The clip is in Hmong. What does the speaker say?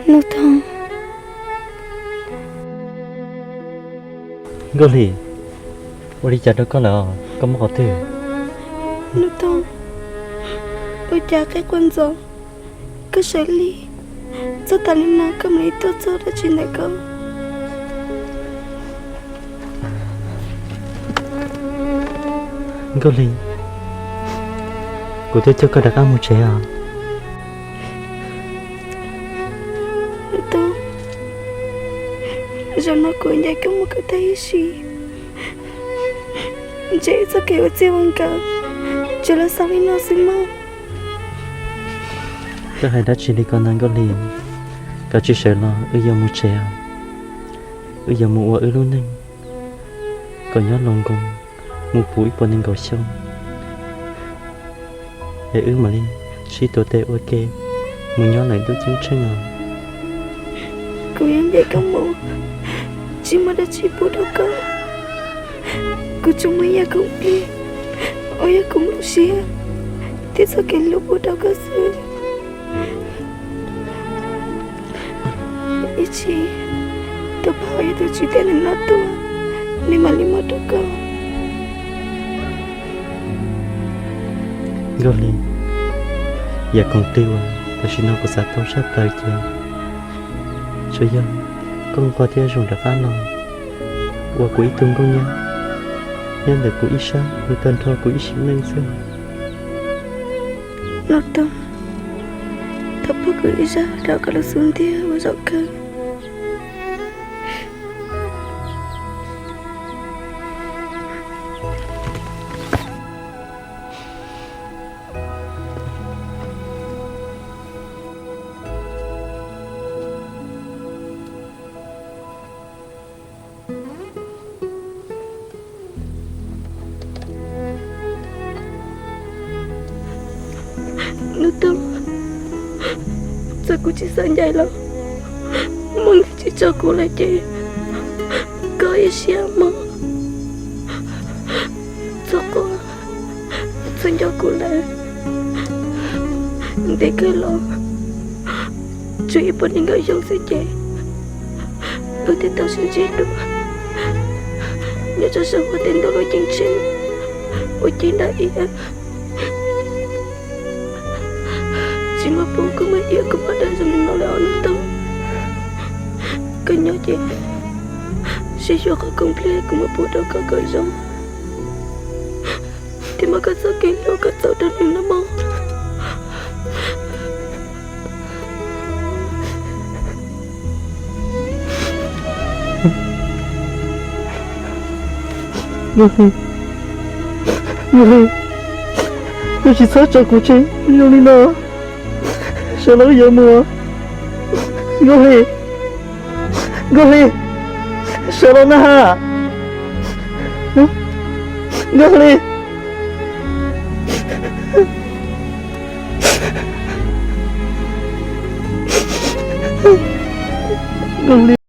Nuj Toog. Nkauj Hli, ua li cas rau koj lawm, koj mob qhov twg? Nuj Toog, ua cas qe quaj ntxov, koj sawv li txog tas li no koj mam li tuaj txog dab tsi ntawm koj? Nkauj Hli, kuv twb coj koj rov qab mus tsev os. Nuj Toog, zaum no kuv ncaim koj mus kom tag ib sim, ntshe wb txoj kev ua txij ua nkawm tsis los xaus li no xwb mog. Koj hais dab tsi li ko ntag Nkauj Hli? Koj tsis sawv los wb yuav mus tsev os. Wb yuav mus ua wb lub neej kom nyob laus nkoos mus puv ib puas nees nkaum xyoo, es wb mam li sib tuav tes ua ke mus nyob lawm ntuj ceeb tsheej os. Kuv yeej ncaim koj mus, tsis muaj dab tsi pub rau koj. Kuv tsuas muaj ib yam khoom plig uas yog kuv lub siab thiab txoj kev hlub pub rau koj xwb. Ib chim tus phauj yog tus tswv tiag ntawm no tuaj, nws mam li muab rau koj. Nkauj Hli, yam khoom plig uas tam sim no kuv xav tau tshaj plaws ces tsuas yog koj nquag thiab zoo rov qab los ua kuv ib tug nkauj nyab nyob ntawm kuv ib sab mus tag nrho kuv ib sim neej xwb. Nuj Toog, thov pub kuv ib zaj rau koj lub xub ntiag ua zaum kawg. Nuj Toog, txawm kuv tsis xav ncaim los muaj neeg tsis tso kuv lawm ces koj ib siab mog. Txhob quaj, txhob nco kuv lawm. Ntev kawg los tsuas ib puas nees nkaum xyoo xwb ces wb twb tau sib ntsib dua nyob rau saum huab tais ntuj lub ceeb tsheej uas ci nram iab. Tsis muaj pub koj muaj iab koj muaj dawb zoo li no lawm os Nuj Toog. Koj nyob ces sib xyuas qhov khoom plig kuv muab pub rau koj kom zoo, thiab muab koj txoj kev hlub kom txaus rau nws nawb mog. Nkauj Hli, Nkauj Hli, koj tsis txhob tso kuv tseg zoo li no. Sawv los wb yuav mus. Nkauj Hli, Nkauj Hli, sawv los na ha. Nkauj Hli, Nkauj Hli.